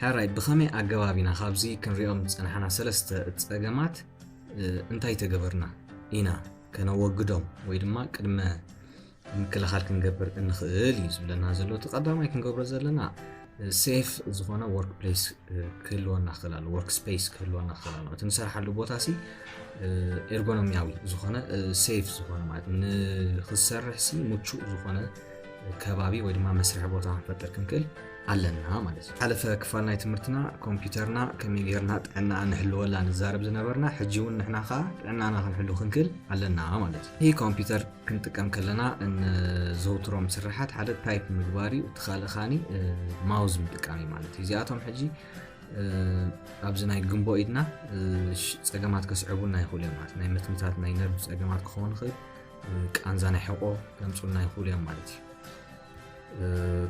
ሕራይ ብኸመይ ኣገባብ ኢና ካብዚ ክንሪኦም ዝጸናሕና ሰለስተ ጸገማት እንታይ ተገበርና ኢና ከነወግዶም ወይ ድማ ቅድመ ምክልኻል ክንገብር እንኽእል እዩ ዝብለና ዘሎ። እቲ ቀዳማይ ክንገብሮ ዘለና ሴፍ ዝኾነ ወርክ ፕሌስ ክህልወና ክእል ኣሎ፣ ወርክ ስፔስ ክህልወና ክእል ኣሎ። እቲ ንሰርሓሉ ቦታ ሲ ኤርጎኖሚያዊ ዝኾነ ሴፍ ዝኾነ ማለት ንክሰርሕ ሲ ምቹእ ዝኾነ ከባቢ ወይ ድማ መስርሒ ቦታ ክንፈጥር ክንክእል ኣለና ማለት እዩ። ሓለፈ ክፋል ናይ ትምህርትና ኮምፒውተርና ከመይ ጌርና ጥዕና ንሕልወላ ንዛረብ ዝነበርና፣ ሕጂ እውን ንሕና ከዓ ጥዕናና ክንሕሉ ክንክእል ኣለና ማለት እዩ። ይህ ኮምፒውተር ክንጥቀም ከለና እንዘውትሮም ስራሓት ሓደ ታይፕ ምግባር እዩ። እቲ ካልእ ካኒ ማውዝ ምጥቃም እዩ ማለት እዩ። እዚኣቶም ሕጂ ኣብዚ ናይ ግንቦ ኢድና ጸገማት ከስዕቡና ይኽእሉ እዮም ማለት ናይ ምትምታት ናይ ነርቭ ጸገማት ክኸውን ይኽእል፣ ቃንዛ ናይ ሕቆ ከምፁልና ይኽእሉ እዮም ማለት እዩ።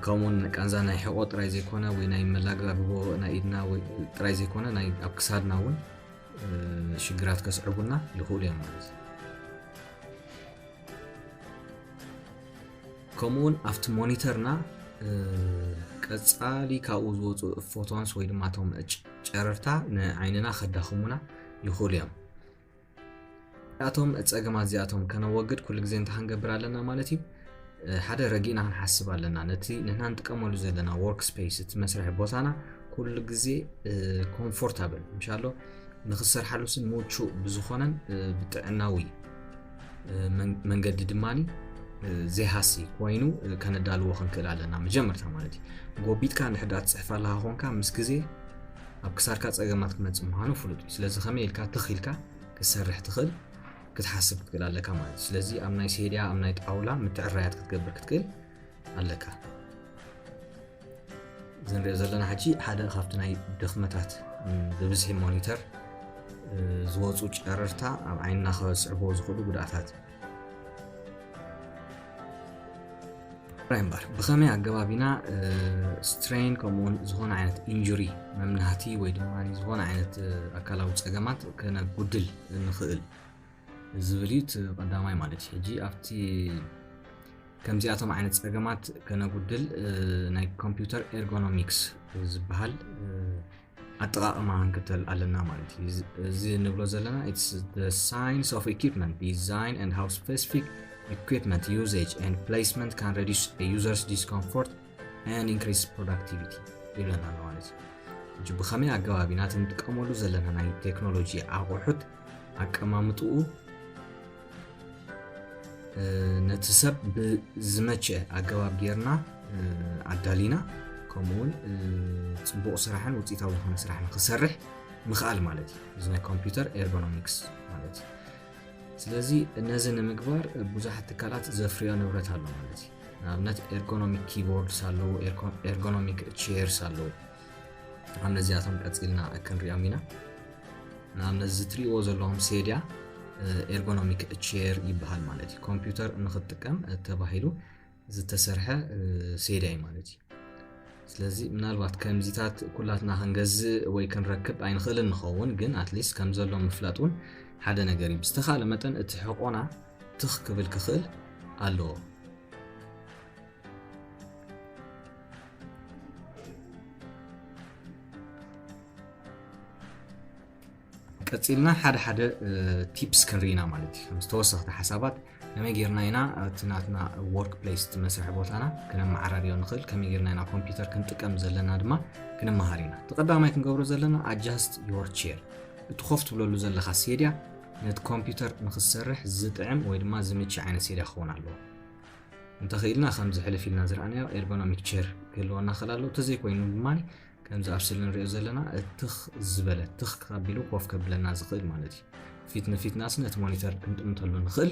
ከምኡውን ቃንዛ ናይ ሕቆ ጥራይ ዘይኮነ ወይ ናይ መላጋብቦ ናይ ኢድና ጥራይ ዘይኮነ ናይ ኣብ ክሳድና እውን ሽግራት ከስዕቡና ይኽእሉ እዮም ማለት እዩ። ከምኡውን ኣብቲ ሞኒተርና ቀጻሊ ካብኡ ዝወፁ ፎቶንስ ወይ ድማ እቶም ጨረርታ ንዓይንና ከዳኽሙና ይኽእሉ እዮም። እቶም ጸገማት እዚኣቶም ከነወግድ ኩሉ ግዜ እንታይ ክንገብር ኣለና ማለት እዩ? ሓደ ረጊእና ክንሓስብ ኣለና። ነቲ ንሕና ንጥቀመሉ ዘለና ወርክ ስፔስ እቲ መስርሒ ቦታና ኩሉ ግዜ ኮምፎርታብል ምሻሎ ንክሰርሓሉ ስን ምቹእ ብዝኾነን ብጥዕናዊ መንገዲ ድማ ዘይሃሲ ኮይኑ ከነዳልዎ ክንክእል ኣለና። መጀመርታ ማለት እዩ ጎቢጥካ ንሕዳ ትፅሕፍ ኣለካ ኮንካ ምስ ግዜ ኣብ ክሳድካ ፀገማት ክመፅእ ምዃኑ ፍሉጥ እዩ። ስለዚ ከመይ ኢልካ ትኽ ኢልካ ክትሰርሕ ትኽእል ክትሓስብ ክትክእል ኣለካ ማለት እዩ። ስለዚ ኣብ ናይ ሴድያ ኣብ ናይ ጣውላ ምትዕራያት ክትገብር ክትክእል ኣለካ። እዚ ንሪኦ ዘለና ሕጂ ሓደ ካብቲ ናይ ድኽመታት ብብዝሒ ሞኒተር ዝወፁ ጨረርታ ኣብ ዓይንና ከስዕብዎ ዝኽእሉ ጉድኣታት ራይ እምበር ብኸመይ ኣገባብ ኢና ስትሬን ከምኡውን ዝኾነ ዓይነት ኢንጁሪ መምናህቲ ወይ ድማ ዝኾነ ዓይነት ኣካላዊ ፀገማት ከነጉድል ንኽእል ዝብል እዩ እቲ ቀዳማይ ማለት እዩ። ሕጂ ኣብቲ ከምዚኣቶም ዓይነት ፀገማት ከነጉድል ናይ ኮምፒውተር ኤርጎኖሚክስ ዝበሃል ኣጠቓቕማ ክንክተል ኣለና ማለት እዩ። እዚ ንብሎ ዘለና it's the science of equipment design and how specific equipment usage and placement can reduce a user's discomfort and increase productivity ይብለና ኣሎ ማለት እዩ። ሕጂ ብኸመይ ኣገባብ ኢና እቲ ንጥቀመሉ ዘለና ናይ ቴክኖሎጂ ኣቑሑት ኣቀማምጥኡ ነቲ ሰብ ብዝመቸ ኣገባብ ጌርና ኣዳሊና ከምኡውን ፅቡቕ ስራሕን ውፅኢታዊ ዝኾነ ስራሕ ንክሰርሕ ምኽኣል ማለት እዩ። እዚ ናይ ኮምፒውተር ኤርጎኖሚክስ ማለት እዩ። ስለዚ ነዚ ንምግባር ብዙሓት ትካላት ዘፍርዮ ንብረት ኣሎ ማለት እዩ። ንኣብነት ኤርጎኖሚክ ኪቦርድስ ኣለዉ፣ ኤርጎኖሚክ ቼርስ ኣለዉ። ኣብ ነዚኣቶም ቀፂልና ክንሪኦም ኢና። ንኣብነት እዚ ትሪእዎ ዘለኹም ሴድያ ኤርጎኖሚክ ቼር ይበሃል ማለት እዩ። ኮምፒውተር ንክትጥቀም ተባሂሉ ዝተሰርሐ ሴድያ እዩ ማለት እዩ። ስለዚ ምናልባት ከምዚታት ኩላትና ክንገዝእ ወይ ክንረክብ ኣይንኽእልን ንኸውን፣ ግን ኣትሊስት ከም ዘሎ ምፍላጥ እውን ሓደ ነገር እዩ። ብዝተኻለ መጠን እቲ ሕቆና ትኽ ክብል ክኽእል ኣለዎ። ቀፂልና ሓደ ሓደ ቲፕስ ክንርኢና ማለት እዩ። ከምዚ ተወሰኽቲ ሓሳባት ከመይ ጌርና ኢና እቲ ናትና ወርክ ፕሌስ እቲ መስርሒ ቦታና ክነመዓራርዮ ንኽእል፣ ከመይ ጌርና ኢና ኮምፒውተር ክንጥቀም ዘለና ድማ ክንመሃር ኢና። እቲ ቀዳማይ ክንገብሮ ዘለና ኣጃስት ዮር ቼር፣ እቲ ኮፍ ትብለሉ ዘለኻ ሴድያ ነቲ ኮምፒውተር ንክሰርሕ ዝጥዕም ወይ ድማ ዝምቺ ዓይነት ሴድያ ክኸውን ኣለዎ። እንተኽኢልና ከምዚ ሕልፍ ኢልና ዝረኣናዮ ኤርጎኖሚክ ቼር ክህልወና ክእል ኣለዎ። እንተዘይኮይኑ ድማ ከምዚ ኣብ ስእሊ ንሪኦ ዘለና ትኽ ዝበለ ትኽ ካቢሉ ኮፍ ከብለና ዝኽእል ማለት እዩ። ፊት ንፊትናስ ነቲ ሞኒተር ክንጥምተሉ ንኽእል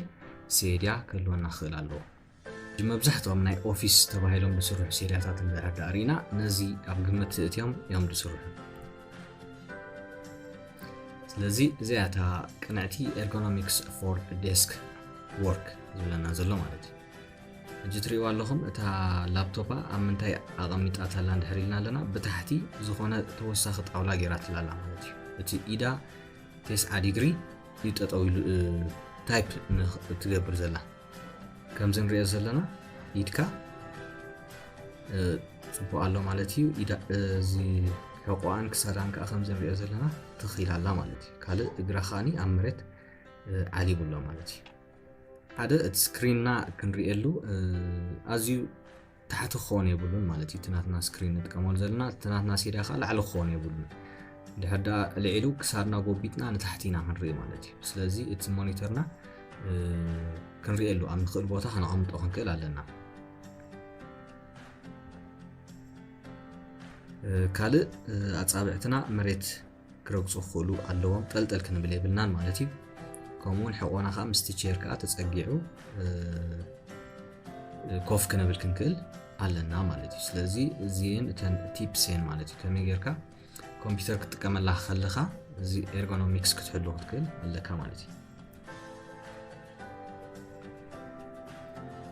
ሴድያ ክህልወና ክእል ኣለዎ። መብዛሕትኦም ናይ ኦፊስ ተባሂሎም ዝስርሑ ሴድያታት እንድሕር ዳኣ ርኢና ነዚ ኣብ ግምት እትዮም እዮም ዝስርሑ። ስለዚ እዚኣ እታ ቅንዕቲ ኤርጎኖሚክስ ፎር ዴስክ ወርክ ዝብለና ዘሎ ማለት እዩ። ሕጂ ትሪእዋ ኣለኹም እታ ላፕቶፓ ኣብ ምንታይ ኣቐሚጣታላ እንድሕር ኢልና ኣለና ብታሕቲ ዝኾነ ተወሳኺ ጣውላ ጌራትላላ ማለት እዩ። እቲ ኢዳ ቴስዓ ዲግሪ እዩ ጠጠው ኢሉ ታይፕ ትገብር ዘላ። ከምዚ ንሪኦ ዘለና ኢድካ ፅቡቅ ኣሎ ማለት እዩ። እዚ ሕቆኣን ክሳዳን ከዓ ከምዚ ንሪኦ ዘለና ትኽ ኢላ ኣላ ማለት እዩ። ካልእ እግራ ከዓኒ ኣብ መሬት ዓሊቡ ኣሎ ማለት እዩ። ሓደ እቲ ስክሪንና ክንሪኤሉ ኣዝዩ ታሕቲ ክኸውን የብሉን ማለት እዩ። እቲ ናትና ስክሪን ንጥቀመሉ ዘለና እቲ ናትና ሴዳ ከዓ ላዕሊ ክኸውን የብሉን። ድሕር ደኣ ልዒሉ ክሳድና ጎቢጥና ንታሕቲ ኢና ክንርኢ ማለት እዩ። ስለዚ እቲ ሞኒተርና ክንሪኤሉ ኣብ ንኽእል ቦታ ከነቐምጦ ክንክእል ኣለና። ካልእ ኣጻብዕትና መሬት ክረግጹ ክኽእሉ ኣለዎም። ጠልጠል ክንብል የብልናን ማለት እዩ። ከምኡውን ሕቆና ከዓ ምስቲ ቸር ከዓ ተጸጊዑ ኮፍ ክንብል ክንክእል ኣለና ማለት እዩ። ስለዚ እዚን እተን ቲፕስ እየን ማለት እዩ። ከመይ ጌርካ ኮምፒውተር ክትጥቀመላ ከለኻ እዚ ኤርጎኖሚክስ ክትሕሉ ክትክእል ኣለካ ማለት እዩ።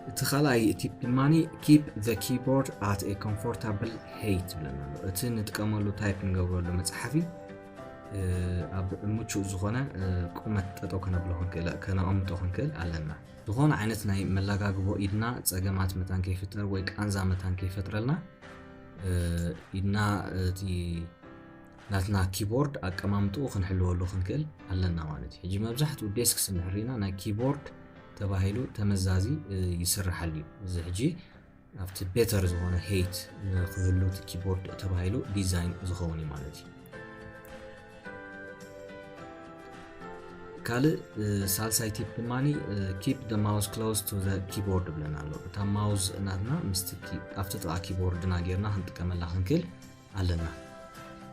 እቲ ካልኣይ ቲፕ ድማ keep the keyboard at a comfortable height ይብለና ኣሎ። እቲ ንጥቀመሉ ታይፕ ንገብረሉ መፅሓፊ ኣብ ምቹእ ዝኾነ ቁመት ጠጠው ከነብሎ ክንክእል ከነቐምጦ ክንክእል ኣለና። ዝኾነ ዓይነት ናይ መላጋግቦ ኢድና ፀገማት መታን ከይፍጠር ወይ ቃንዛ መታን ከይፈጥረልና ኢድና እቲ ናትና ኪቦርድ ኣቀማምጥኡ ክንሕልወሉ ክንክእል ኣለና ማለት እዩ። ሕጂ መብዛሕትኡ ዴስክስ እንድሕር ርኢና ናይ ኪቦርድ ተባሂሉ ተመዛዚ ይስርሓሉ እዩ። እዚ ሕጂ ኣብቲ ቤተር ዝኾነ ሄይት ንክህሉ እቲ ኪቦርድ ተባሂሉ ዲዛይን ዝኸውን እዩ ማለት እዩ። ካልእ ሳልሳይ ቲፕ ድማ keep the mouse close to the keyboard ይብለና ኣሎ። እታ ማውዝ ናትና ምስቲ ኣብቲ ጥቓ ኪቦርድና ጌርና ክንጥቀመላ ክንክእል ኣለና።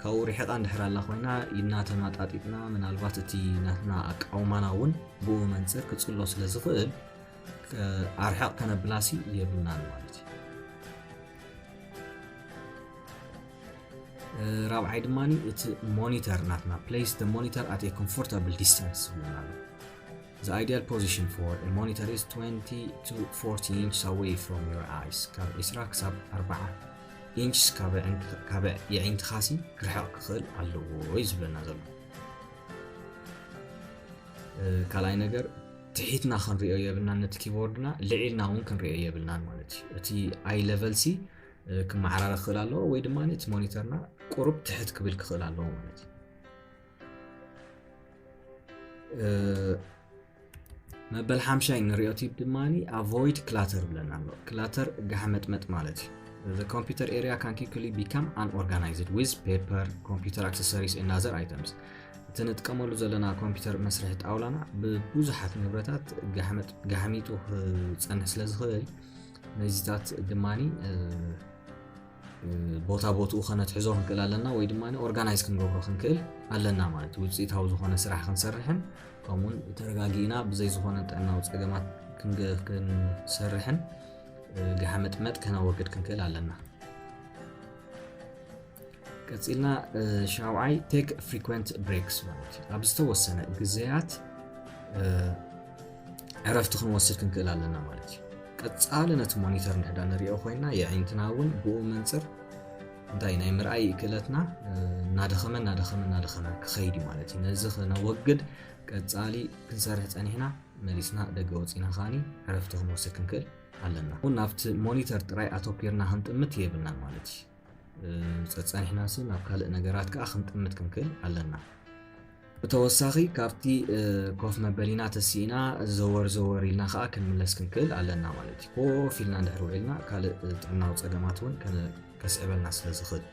ካብኡ ርሒቓ እንድሕር ኣላ ኮይና ኢድና ተማጣጢጥና ምናልባት እቲ ናትና ኣቃውማና እውን ብኡ መንፅር ክፅሎ ስለ ዝኽእል ኣርሕቕ ከነብላሲ የብልናን ማለት እዩ። ራብዓይ ድማ እቲ ሞኒተር ናትና place the monitor at a comfortable distance ይብለና ኣሎ። The ideal position for a monitor is twenty to forty inches away from your eyes። ካብ ዒስራ ክሳብ ኣርብዓ ኢንችስ ካብ የዒንትኻሲ ክርሕቕ ክኽእል ኣለዎ እዩ ዝብለና ዘሎ። ካልኣይ ነገር ትሒትና ክንሪኦ የብልናን ነቲ ኪቦርድና፣ ልዒልና እውን ክንሪኦ የብልናን ማለት እዩ። እቲ ኣይ ለቨል ሲ ክመዓራረ ክኽእል ኣለዎ ወይ ድማ እቲ ሞኒተርና ቁሩብ ትሕት ክብል ክኽእል ኣለዎ ማለት እዩ። መበል ሓምሻይ ንሪኦ ቲፕ ድማ avoid clutter ብለና ኣሎ። ክላተር ጋሕመጥመጥ ማለት እዩ። The computer area can quickly become unorganized with paper, computer accessories and other items። እቲ ንጥቀመሉ ዘለና ኮምፒውተር መስርሒ ጣውላና ብብዙሓት ንብረታት ጋሕሚጡ ክፀንሕ ስለ ዝኽእል ነዚታት ድማ ቦታ ቦትኡ ከነትሕዞ ክንክእል ኣለና ወይ ድማ ኦርጋናይዝ ክንገብሮ ክንክእል ኣለና ማለት ውፅኢታዊ ዝኾነ ስራሕ ክንሰርሕን ከምኡውን ተረጋጊእና ብዘይ ዝኾነ ጥዕናዊ ፀገማት ክንሰርሕን ጋሕመጥመጥ ከነወግድ ክንክእል ኣለና። ቀፂልና ሻውዓይ take frequent breaks ማለት እዩ። ኣብ ዝተወሰነ ግዜያት ዕረፍቲ ክንወስድ ክንክእል ኣለና ማለት እዩ። ቀፃሊ ነቲ ሞኒተር ንሕዳ ንሪኦ ኮይና የዒንትና እውን ብኡ መንፅር እንታይ ናይ ምርኣይ ክእለትና እናደኸመ እናደኸመ እናደኸመ ክኸይድ እዩ ማለት እዩ። ነዚ ክነወግድ ቀፃሊ ክንሰርሕ ፀኒሕና መሊስና ደገ ወፂና ከዓኒ ዕረፍቲ ክንወስድ ክንክእል ኣለና። እውን ናብቲ ሞኒተር ጥራይ ኣተኲርና ክንጥምት የብልናን ማለት እዩ። ፀፀኒሕናሲ ናብ ካልእ ነገራት ከዓ ክንጥምት ክንክእል ኣለና። ብተወሳኺ ካብቲ ኮፍ መበሊና ተሲእና ዘወር ዘወር ኢልና ከዓ ክንምለስ ክንክእል ኣለና ማለት እዩ። ኮፍ ኢልና እንድሕር ውዒልና ካልእ ጥዕናዊ ፀገማት እውን ከስዕበልና ስለ ዝኽእል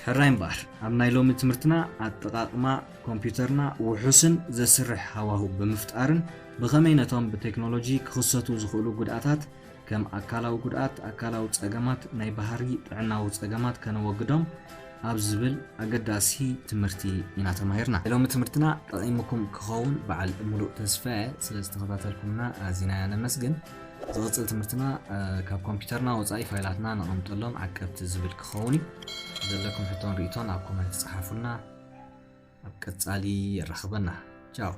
ሕራይ እምበኣር ኣብ ናይ ሎሚ ትምህርትና ኣጠቓቕማ ኮምፒውተርና ውሑስን ዘስርሕ ሃዋሁ ብምፍጣርን ብኸመይ ነቶም ብቴክኖሎጂ ክኽሰቱ ዝኽእሉ ጉድኣታት ከም ኣካላዊ ጉድኣት፣ ኣካላዊ ጸገማት፣ ናይ ባህሪ ጥዕናዊ ጸገማት ከነወግዶም ኣብ ዝብል ኣገዳሲ ትምህርቲ ኢና ተማሂርና። ናይ ሎሚ ትምህርትና ጠቒሙኩም ክኸውን በዓል ሙሉእ ተስፋ እየ። ስለ ዝተኸታተልኩምና ኣዚና ኢና ነመስግን። ዝቕጽል ትምህርትና ካብ ኮምፒውተርና ወጻኢ ፋይላትና ነቐምጠሎም ዓቀብቲ ዝብል ክኸውን እዩ። ዘለኩም ሕቶን ርእይቶን ኣብ ኮመንት ጸሓፉልና። ኣብ ቀጻሊ የራኽበና። ቻው።